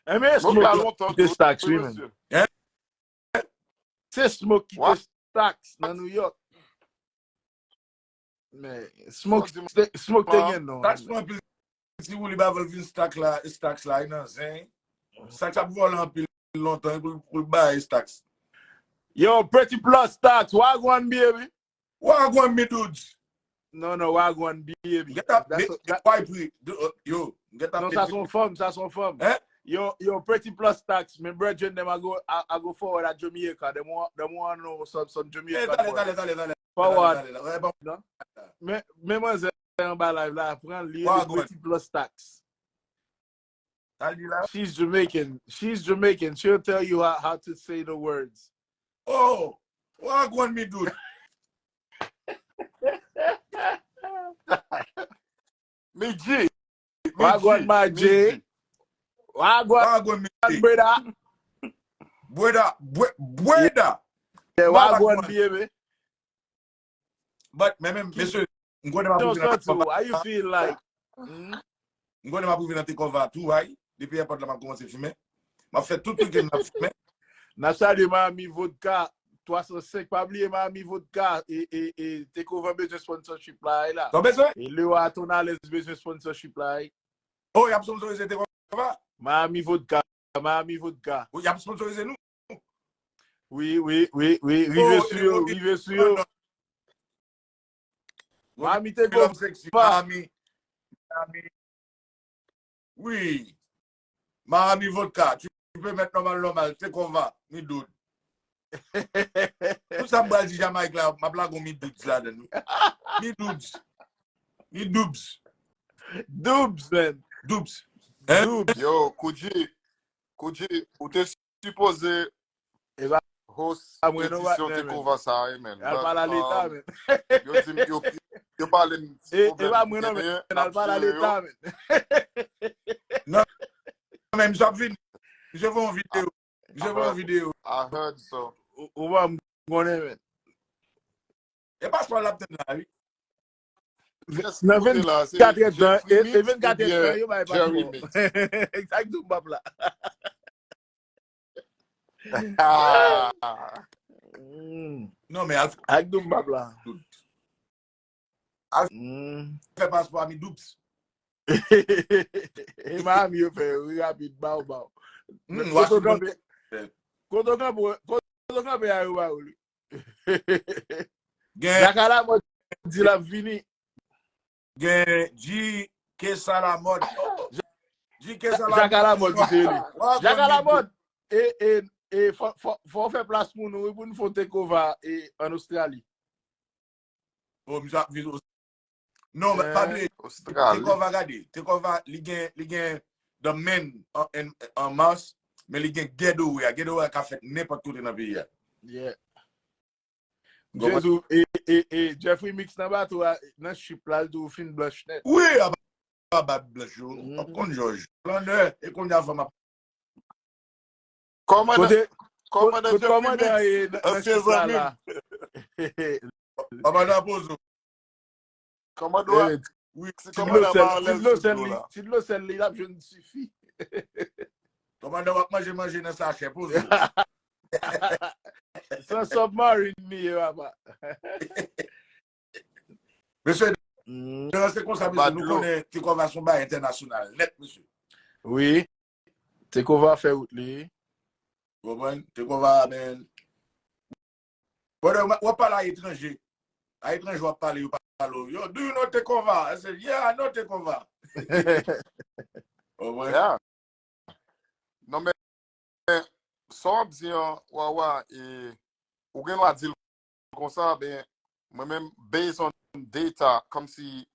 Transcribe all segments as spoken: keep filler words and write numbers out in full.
Enben, Smoke la lontan tou, wi, mesye. Se Smoke ki te Stax nan New York. Men, Smoke te, Smoke te gen non. Stax pran anpil ti wouli ba vòl vin Stax la, Stax la, e nan zen. Stax ap vòlè anpil lontan pou, pou l bay Stax. Yo, Pretty Plus Stax, wagwan, baby. Wagwan, mi dudes. Non, non, wagwan, baby. Yo, non, sa se yon fanm, sa se yon fanm. Yo, yo, Pretty Plus Stax, men bredren dem a go, a, a go forward a Jamaica. Dem want, dem want know some, some Jamaican boy. Forward. Men, men manzè anba live la, pran li, Pretty Plus Stax. She's Jamaican. She's Jamaican. She'll tell you how, how to say the words. Oh, wagwan, mi dude. Mi G. Wagwan, my G. Wagwan, brother. Brother, brother. Wagwan, baby. But, men, men, mesye, m konnen m ap rive nan Take Over. How you feel like? M konnen m ap rive nan Take Over tou, ay. Depi èpòt la, m ap kòmanse fimen. M ap fè tout weekend m ap fimen. N ap salye Miami Vodka twa san senk. Pa bliye Miami Vodka, e, e, e, Take Over bezwen sponsorship la, ay la. Sa w bezwen? E Lewa Tonales bezwen sponsorship la, ay. Oh, y ap sponsorize Take Over? Miami Vodka, Miami Vodka. Oh, y ap sponsorize nou? Wi, wi, wi, wi. Rive sou yo, rive sou yo. Miami te go Miami. Miami. Wi. Miami Vodka. Tu peux mettre normal, normal. Take Over. Mi dudes. Tout sa m pral di Jamayik la, m ap lage yon mi dudes ladan l. Mi dudes. Mi dudes. Dudes, man. Dudes. Hein? Dudes. Yo, Koudji, Koudji, ou te sipoze host edisyon Take Over sa a, man. Al pale a Leta, man. Yo di m, yo, yo pale m ti pwoblèm ki genyen, n ap jere yo. Non, men misye ap vini. Misye fè yon videyo. Misye fè yon videyo. I heard so. Ou pa m konnen, men. E paspò l ap tann la, wi. Nan vennkat èdtan, e vennkat èdtan, yo bay paspò. Sa k di w m p ap la. Non, men al fè. Ak dou m p ap la. Al fè paspò a, mi dudes. E Miami yo fè wi rapid, baw, baw. Kote w kanpe, kote w kanpe, kote w kanpe a yo ba ou li. Gen Jaka Lamòt di l ap vini. Gen G K Salamòt. G K Salamòt. Jaka Lamòt ki se li. Jaka Lamòt. E, e, e, fò, fò, fò w fè plas pou nou, wi, pou n fè Take Over, e, ann Ostrali. Oh, misye ap viv. Non, men pa bliye. Take Over, gade. Take Over, li gen, li gen The Men an, an, an mas, men li gen Getaway a. Getaway a ka fèt nenpòt kote nan peyi a. Yeah. Jezi, e, e, e, Jeffrey Mix nan bato a, nan ship la, l di w fin blanch nèt. Wi, apa bab blanch yo. W ap konn Jòj. Landè, e kounye a fanm ap. Kòmandan, kote, kòmandan kote Jeffrey kòmandan Mix, an se zanmi m. Kòmandan Pozo. Kòmandan w ap, wi, ti dlo sèl, ti dlo sèl li, ti dlo sèl li, l ap jwenn sifi. Kòmandan w ap manje, manje nan sachè, poze w. Se yon submarine li ye, papa. Mesye, se konsa, mesye, nou konnen Take Over se yon bagay entènasyonal nèt, mesye. Wi. Take Over fè wout li. Ou konprann? Take Over, man. Brother, w ap pale a etranje. A etranje w ap pale, yo pale w, "Yo, do you know Take Over?" I say, "Yeah, I know Take Over." Ou konprann? Yeah. Non, men, men, sa w ap di an, Wawa, e, ou gen dwa di l konsa, ben, mwen menm, based on data, kòmsi,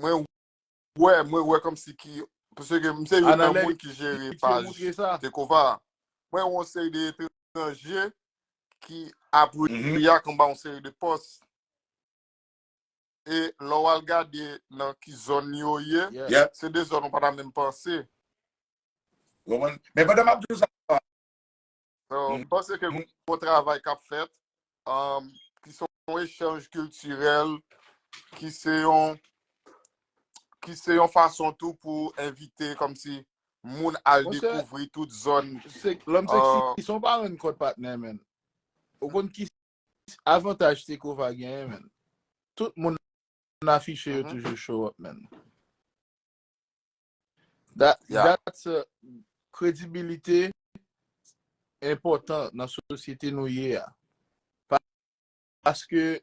mwen wè, mwen wè kòmsi ki, paske m se youn nan moun ki jere paj Take Over. Mwen wè yon seri de etranje ki ap react anba yon seri de pòs. E lè w al gade nan ki zòn yo ye, se de zòn ou pa ta menm panse. Ou konprann? Men pandan m ap di w sa, so, m panse ke gon travay k ap fèt, um, ki se yon echanj kiltirèl, ki se yon, ki se yon fason tou pou envite kòmsi moun al dekouvri tout zòn. Lòm seksi, se yon pa rann kòt patnè, menn. Ou konn ki avantaj Tekova genyen, menn? Tout moun afiche yo toujou show up, menn. That, that's a, kredibilite enpòtan nan sosyete nou ye a. Pa- Paske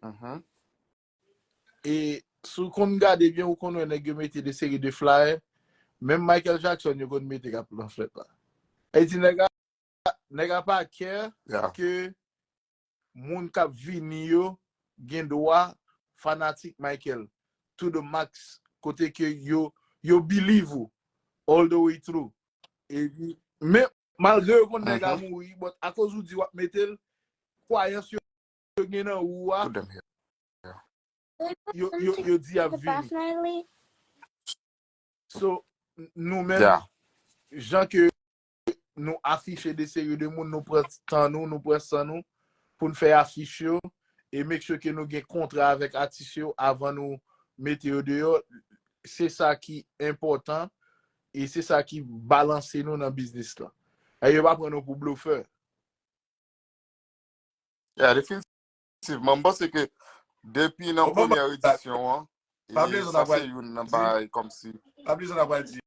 e, si w konn gade byen, ou konn wè nèg yo mete de seri de flyer. Menm Michael Jackson, yo konn mete k ap nan fèt la. E di nèg a, nèg a pa care ke moun k ap vini yo gen dwa fanatik Michael to the max, kote ke yo, yo believe ou all the way through. E, men, malgre yo konn nèg a mouri, but akoz ou di w ap mete l, kwayans yo yo gen nan ou a, yo, yo, yo di y ap vini. So, n- nou menm, jan ke nou afiche de seri de moun, nou pran tan nou, nou pran san nou pou n fè afich yo e make sure ke nou gen kontra avèk atis yo avan nou mete yo deyò. Se sa ki enpòtan e se sa ki balanse nou nan biznis lan. E yo pa pran nou pou blofè. Yeah, definitivman. M panse ke depi nan premyè edisyon an, e sa se youn nan bagay kòmsi. Pa bliye sa n ap pral di.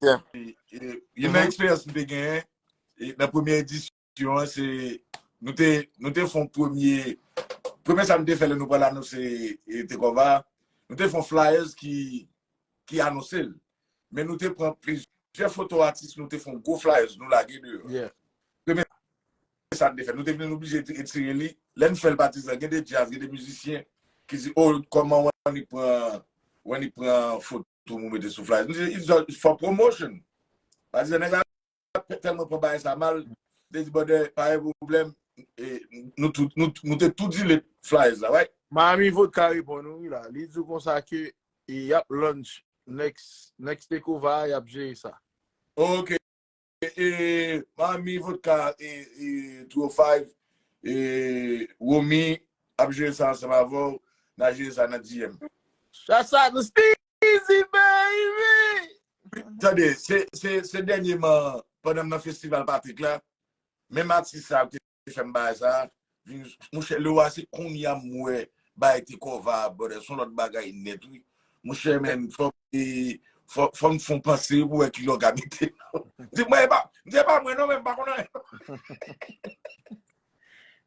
Youn nan eksperyans m te genyen e, nan premyè edisyon an, se nou te, nou te fè yon premye, premye sa nou te fè lè nou pral anonse e, Tekova, nou te fè yon flyers ki, ki anonse l. Men nou te pran plizyè foto atis, nou te fè yon gwo flyers, nou lage deyò. Premye sa n te fè, nou te vin oblije retire li. Lè n fè l patizan, gen de djaz, gen de mizisyen ki di, "Oh, kòman w annik pran, w annik pran foto m ou mete sou flyers?" Nou di, "It's just for promotion." Patizan nèg la tèlman pran bagay sa mal, te di, "Brother, pa gen pwoblèm." E, nou, tout, nou, nou te tou delete flyers la, right? Miami Vodka reponn ou, wi, la. Li di w konsa ke e, y ap launch next, next Tekova, y ap jere sa. Ok. E, Miami Vodka, e, e, two oh five, e, Romy ap jere sa ansanm avè w, n a jere sa nan D M. Shasha the Steezy, baby! Tande, se, se, se dènyeman, pandan m nan festival Patrick la, menm atis sa a ki te fè m bagay sa a, vin, monchè, Lewa, se kounye a m wè bagay Tekova a, brother, se yon lòt bagay nèt, wi. Monchè, men, fò, e, fò, fò m fè yon panse pou wè kilè w ka mete non. Di mwen, e pa, m di, e pa mwen non, men m pa konn anyen.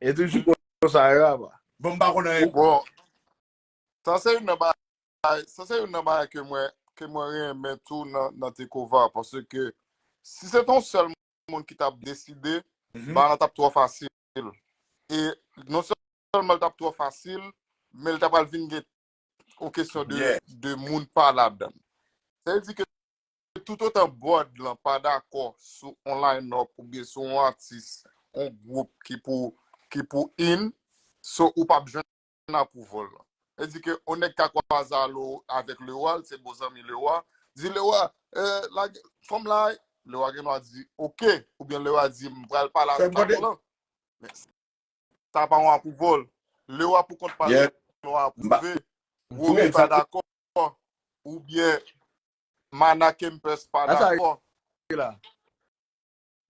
E toujou konsa, e, apa. Bon, m pa konn anyen. Bon, sa se youn nan bagay, sa se youn nan bagay ke mwen, ke mwen renmen tou nan, nan Tekova, paske si se te yon sèl moun ki t ap deside, bagay lan t ap twò fasil. E non sèlman l t ap twò fasil, men l ta pral vin gen yon kesyon de, de moun pa ladan l. Sa vle di ke toutotan board lan pa dakò sou yon line-up oubyen sou yon atis, yon gwoup ki pou, ki pou in, so ou p ap jwenn approval lan. Sa vle di ke yon nèg ka kwaze a Lewa, avèk Lewa, l se bon zanmi Lewa, di Lewa, eh, lage, fè m la, Lewa gen dwa di, ok, oubyen Lewa di, m pral pale avèk patwon lan. Men sa pa yon approval. Lewa pou kont pa l, Lewa apwouve. Romy pa dakò, oubyen Mana Kempès pa dakò.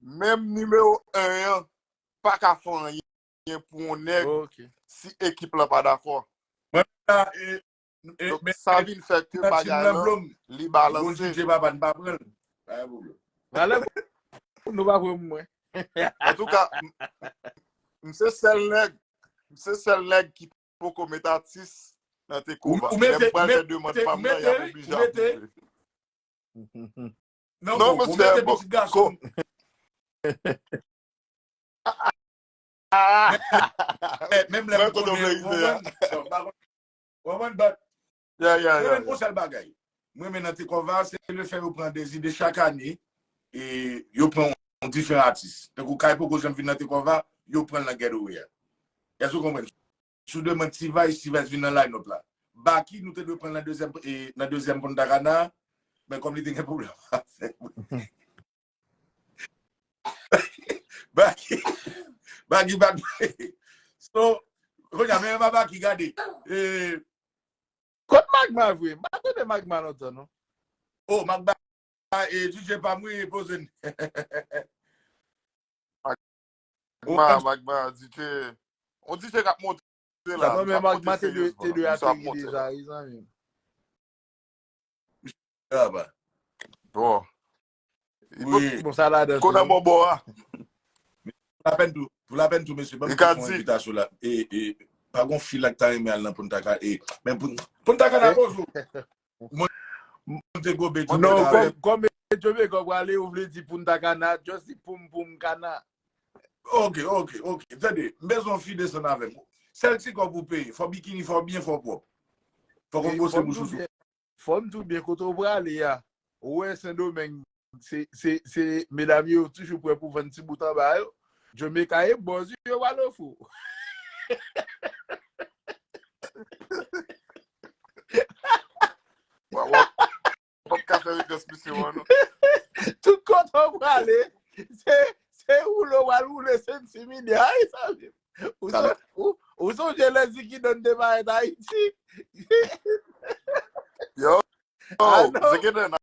Menm nimewo en an pa ka fè anyen pou yon nèg si ekip lan pa dakò. Donk, sa vin fè ke bagay lan, li balanse. Antouka, m, m se sèl nèg, m se sèl nèg ki poko met atis nan Tekova. Lè m pral fè demann pa m nan, y ap oblije apwouve. Non, mesye, bon, ko- Menm lè m konnen, w konprann? Bon, m pa konn. W konprann, but mwen menm yon sèl bagay. Mwen menm nan Tekova, se lefè yo pran de zide chak ane, e yo pran yon diferan atis. Tankou Kay poko janm vin nan Tekova, yo pran l nan Getaway a. Èske w konprann? Sou demann T-Vice, T-Vice vin nan line-up la. Baky, nou te dwe pran l nan dezyèm, e, nan dezyèm Punta Cana, men kòm li te gen pwoblèm avèk Baky, Baky pa t vle. So, kounye a, men pa Baky, gade. E, kot Magma vre? M pa tande Magma lontan, non. Oh, Magma e, D J pa m wi, poze n. Magma, Magma, D J. On D J k ap monte la. Non, men Magma te dwe te dwe ateri deja, wi, zanmi m. Aba. Bon. Wi. Bon, sa ladan. Kote mò bò a? Pou lapèn tou, pou lapèn tou, mesye, ban m fè yon envitasyon la. E, e, pa gon fi la k ta renmen al nan Punta Cana. E, men Punta Cana pozo. Mwen te gobe ti Non, kòm kòm Jamaica prale, ou vle di Punta Cana, just di poum poum cana. Ok, ok, ok. Tande, m bezwen yon fi desann avè m. Sèl ti kòb ou peye, fò bikini, fò byen, fò pwòp. Fò konn bwose bouch ou tou. Fò m tou byen kote w prale a. Ou wè Sendomeng, se se se medam yo toujou prè pou vann ti bout anba yo. Jamaica e bòz yo pral ofri w. Wa wa. P ap ka fè referans misye an non. Tout kote w prale, se se woule w al woule se ti milya wi sa. Ou sonje lè Ziki Don te parèt Ayiti? Yo, Ziki Don